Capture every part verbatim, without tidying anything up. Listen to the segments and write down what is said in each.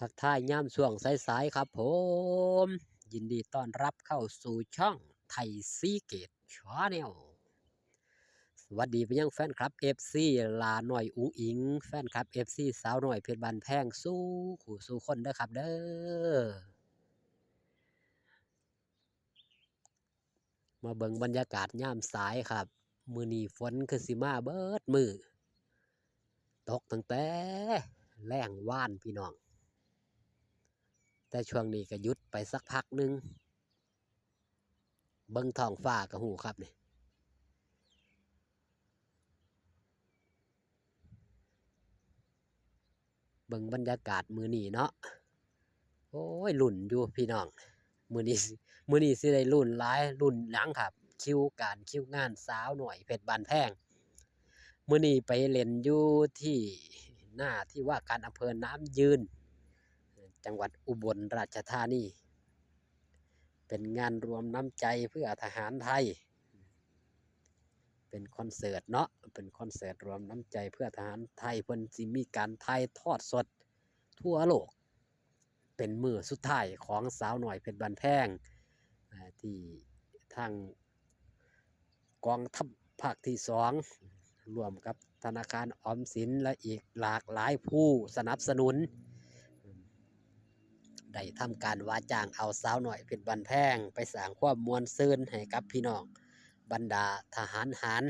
ทักทายยามช่วงสายๆครับผม ยินดีต้อนรับเข้าสู่ช่องไทยซีเกตชาแนล สวัสดีไปยังแฟนคลับ เอฟซี หล่าน้อยอุ๋งอิ๋ง แฟนคลับ เอฟซี สาวน้อยเพชรบ้านแพง สู่คู่สู่คนเด้อครับเด้อ มาเบิ่งบรรยากาศยามสายครับ มื้อนี้ฝนคือสิมาเบิดมื้อ ตกตั้งแต่แลงวานพี่น้อง แต่ช่วงนี้ก็หยุดไปสักพักหนึ่ง เบิ่งท้องฟ้าก็ฮู้ครับนี่ เบิ่งบรรยากาศมื้อนี้เนาะ โอ้ย ลุ้นอยู่พี่น้อง มื้อนี้ มื้อนี้สิได้ลุ้นหลาย ลุ้นหยังครับ คิวการคิวงานสาวน้อยเพชรบ้านแพง มื้อนี้ไปเล่นอยู่ที่หน้าที่ว่าการอำเภอน้ำยืน จังหวัดอุบลราชธานี เป็นงานรวมน้ำใจเพื่อทหารไทย เป็นคอนเสิร์ตเนาะ เป็นคอนเสิร์ตรวมน้ำใจเพื่อทหารไทย เพิ่นสิมีการถ่ายทอดสดทั่วโลก เป็นมื้อสุดท้ายของสาวน้อยเพชรบ้านแพง อ่า ที่ทางกองทัพภาคที่สอง ร่วมกับธนาคารออมสินและอีกหลากหลายผู้สนับสนุน ได้ทำการว่าจ้างเอาสาวน้อยเพชรบ้านแพงไปสร้างความม่วนซื่นให้กับพี่น้องบรรดาทหารหาร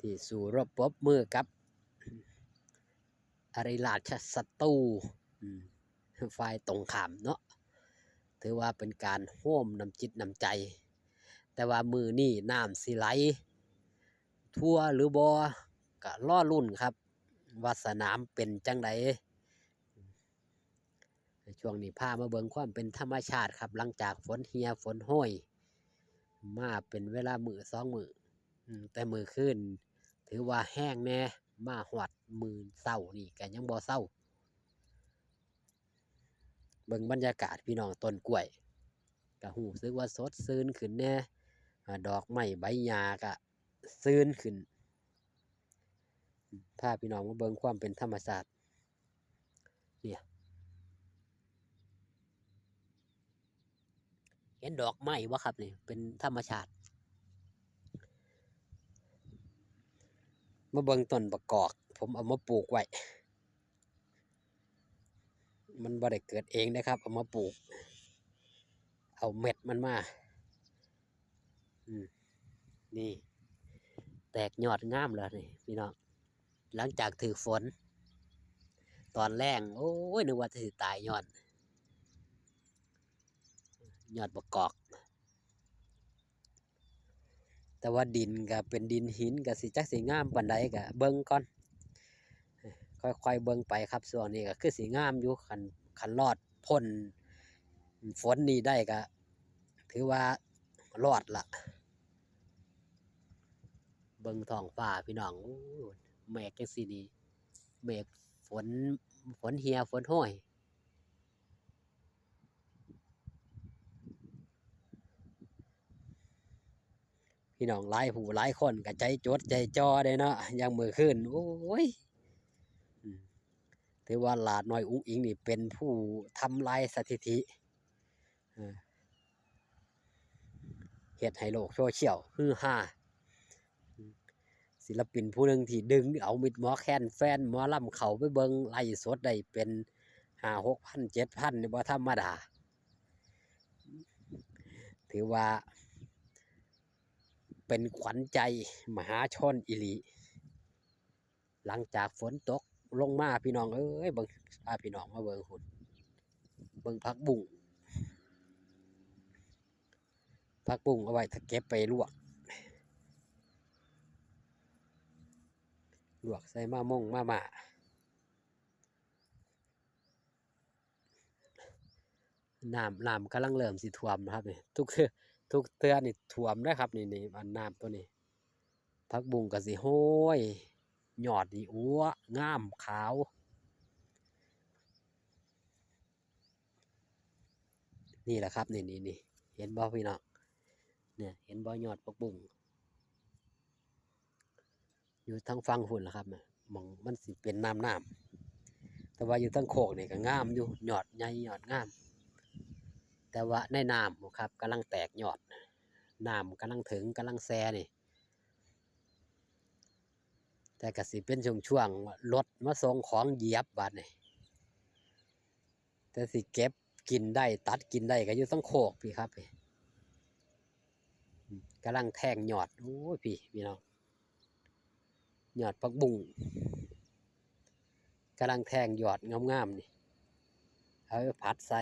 ที่สู้รบปรบมือกับอริราชศัตรู อืม ฝ่ายตรงข้ามเนาะ ถือว่าเป็นการโฮมน้ำจิตน้ำใจ แต่ว่ามื้อนี้น้ำสิไหลทั่วหรือบ่ ก็รอลุ้นครับ ว่าสนามเป็นจั่งใด ช่วงนี้พามาเบิ่งความเป็นธรรมชาติครับ หลังจากฝนเหี่ยฝนโฮยมาเป็นเวลามื้อสองมื้อ อืม แต่มื้อคืนถือว่าแฮงแหน่ มาฮอดมื้อเช้านี่ก็ยังบ่เซา เบิ่งบรรยากาศพี่น้อง ต้นกล้วยก็รู้สึกว่าสดชื่นขึ้นแหน่ อ่า ดอกไม้ใบหญ้าก็ ซื่นขึ้น พาพี่น้องมาเบิ่งความเป็นธรรมชาติ เนี่ย เห็นดอกไม้บ่ครับนี่ เป็นธรรมชาติ มาเบิ่งต้นบักกอก ผมเอามาปลูกไว้ มันบ่ได้เกิดเองนะครับ เอามาปลูก เอาเม็ดมันมา อืม นี่ แตกยอดงามแล้วนี่พี่น้อง หลังจากถืกฝน ตอนแลง โอ้ย นึกว่าสิตายย้อน ยอดบักกอก แต่ว่าดินก็เป็นดินหิน ก็สิจักสิงามปานใดก็เบิ่งก่อน ค่อยๆเบิ่งไปครับ ช่วงนี้ก็คือสิงามอยู่ คัน คันรอดพ้นฝนนี่ได้ก็ถือว่ารอดละ เบิ่งท้องฟ้าพี่น้อง โอ้ เมฆจั่งซี้นี่ เมฆฝน ฝนเหี่ยฝนโฮย พี่น้องหลายผู้หลายคนก็ใจจดใจจ่อเด้เนาะ อย่างมื้อคืน โอ้ย อืม ถือว่าหลาน้อยอุ๋งอิ๋งนี่เป็นผู้ทำลายสถิติ เออ เฮ็ดให้โลกโซเชียลฮือฮา ศิลปินผู้หนึ่งที่ดึงเอามิตรหมอแคนแฟนหมอลำเข้าไปเบิ่งไลฟ์สดได้เป็นห้าหกพัน เจ็ดพัน นี่บ่ธรรมดา ถือว่าเป็นขวัญใจมหาชนอีหลี หลังจากฝนตกลงมาพี่น้องเอ้ย เบิ่ง พาพี่น้องมาเบิ่งพุ้น เบิ่งผักบุ้ง ผักบุ้งเอาไว้ถ้าเก็บไปลวก ลวกใส่มาม่งมาม่า น้ำ น้ำกำลังเริ่มสิท่วมนะครับนี่ ทุกเทื่อ ทุกเทื่อนี่ท่วมนะครับนี่ นี่ อันน้ำตัวนี้ ผักบุ้งก็สิโฮย ยอดนี่ อัว งาม ขาว นี่แหละครับ นี่ นี่ นี่ เห็นบ่พี่น้อง เนี่ย เห็นบ่ยอดผักบุ้ง อยู่ทางฝั่งพุ้นล่ะครับ หม่องมันสิเป็นน้ำน้ำ แต่ว่าอยู่เทิงโคกนี่ก็งามอยู่ ยอดใหญ่ยอดงาม แต่ว่าในน้ำครับ กำลังแตกยอด น้ำกำลังถึง กำลังแซ่นี่ แต่ก็สิเป็นช่วงๆ รถมาส่งของเหยียบบัดนี่ แต่สิเก็บกินได้ ตัดกินได้ก็อยู่เทิงโคกพี้ครับ กำลังแทงยอด โอ้ย พี้ พี่น้อง ยอดผักบุ้ง กำลังแทงยอดงามๆ นี่ เอาไปผัดใส่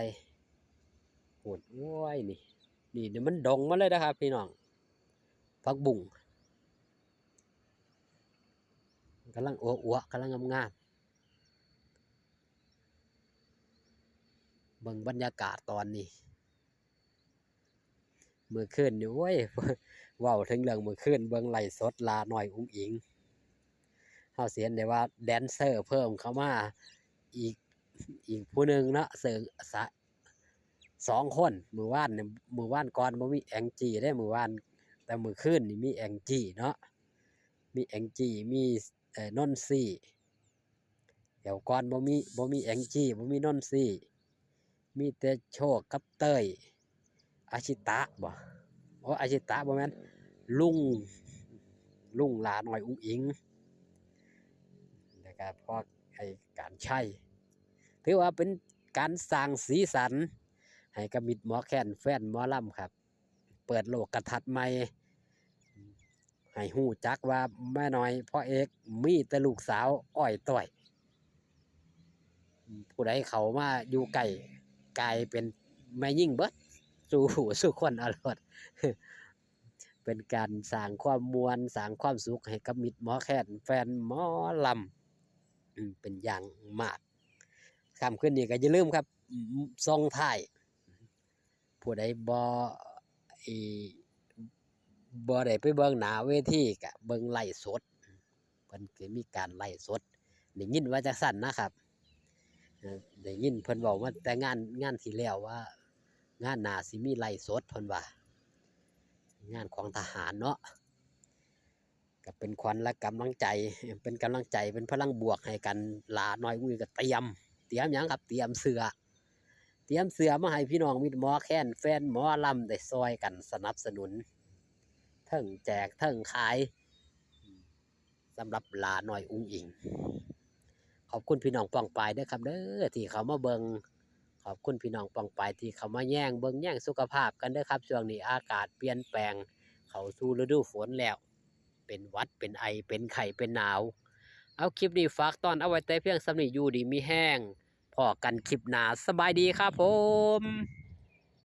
โอ้ย นี่ นี่ นี่มันดงมาเลยนะครับ พี่น้อง ผักบุ้ง กำลังอวบๆ กำลังงามๆ เบิ่งบรรยากาศตอนนี้ มื้อคืนนี่ โอ้ย เว้าถึงเรื่องมื้อคืน เบิ่งไลฟ์สดหล้าน้อยอุ๋งอิ๋ง เฮาสิเห็นได้ว่าแดนเซอร์เพิ่มเข้ามาอีก อีกผู้หนึ่งเนาะ เสริมสะ สองคน มื้อวานนี่ มื้อวานก่อนบ่มีแองจี้เด้ มื้อวาน แต่มื้อคืนนี่มีแองจี้เนาะ มีแองจี้ มี เอ่อ นนท์ซี เดี๋ยวก่อนบ่มี บ่มีแองจี้ บ่มีนนท์ซี มีแต่โชคกับเต้ย อาชิตะบ่ โอ้ อาชิตะบ่แม่น ลุง ลุงหล้าน้อยอุ๋งอิ๋ง แล้วก็พ่อไอ้กานชัย ถือว่าเป็นการสร้างสีสันให้กับมิตรหมอแคนแฟนหมอลำครับ เปิดโลกทัศน์ใหม่ ให้ฮู้จักว่าแม่น้อยพ่อเอกมีแต่ลูกสาวอ้อยต้อย ผู้ใดเข้ามาอยู่ใกล้กลายเป็นแม่หญิงเบิด สู่ผู้สู่คนเอาโลด เป็นการสร้างความม่วน สร้างความสุขให้กับมิตรหมอแคนแฟนหมอลำ อืม เป็นอย่างมาก ค่ำคืนนี้ก็อย่าลืมครับ อืม ส่งท้าย ผู้ใดบ่ อี บ่ได้ไปเบิ่งหน้าเวทีก็เบิ่งไลฟ์สด เพิ่นสิมีการไลฟ์สด ได้ยินว่าจั่งซั้นนะครับ เอ่อ ได้ยินเพิ่นเว้ามาแต่งาน งานที่แล้วว่า งานหน้าสิมีไลฟ์สดเพิ่นว่า งานของทหารเนาะ ก็เป็นขวัญและกำลังใจ เป็นกำลังใจ เป็นพลังบวกให้กัน หล้าน้อยอุ๋งอิ๋งก็เตรียม เตรียมหยังครับ เตรียมเสื้อ เตรียมเสื้อมาให้พี่น้องมิตรหมอแคนแฟนหมอลำได้ซ่อยกันสนับสนุน เทิงแจกเทิงขาย สำหรับหล้าน้อยอุ๋งอิ๋ง ขอบคุณพี่น้องป้องปายเด้อครับเด้อ ที่เข้ามาเบิ่ง ขอบคุณพี่น้องป้องปายที่เข้ามาแยงเบิ่งแยงสุขภาพกันเด้อครับ ช่วงนี้อากาศเปลี่ยนแปลง เข้าสู่ฤดูฝนแล้ว เป็นหวัด เป็นไอ เป็นไข้ เป็นหนาว เอา คลิปนี้ฝากต้อนเอาไว้แต่เพียงส่ำนี้ อยู่ดีมีแฮง พ้อกันคลิปหน้า สบายดีครับผม